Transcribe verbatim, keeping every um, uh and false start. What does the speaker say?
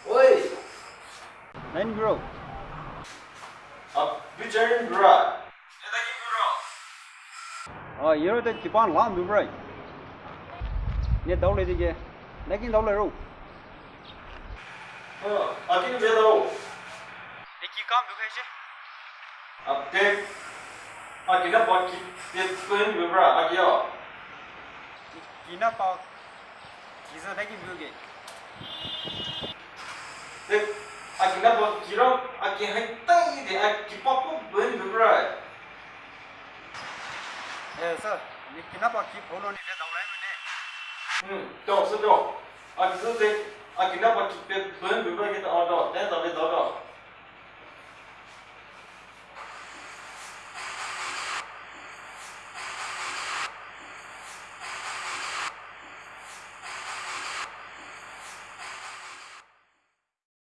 Oi. Nine bro. A, bicharin bra. Eda ki bro. A, yero te kipan lam du bra. Ne dau le dige. Nakin dau le ro. A, akin be dau. Ne ki kam du khai she. A, te. Akin na pa ki te pen be bra. Akin a. Akin na pa. Kiza daki buge. Te, akin na pa kiro, akin hai tai de, akin pa ko ben bebra. Eh, sir, ni akin na pa ki pholo ni de daulai mene. Hmm, to, so to. Akin so de, akin na pa ki pe ben bebra ke to, to, te to, to, to.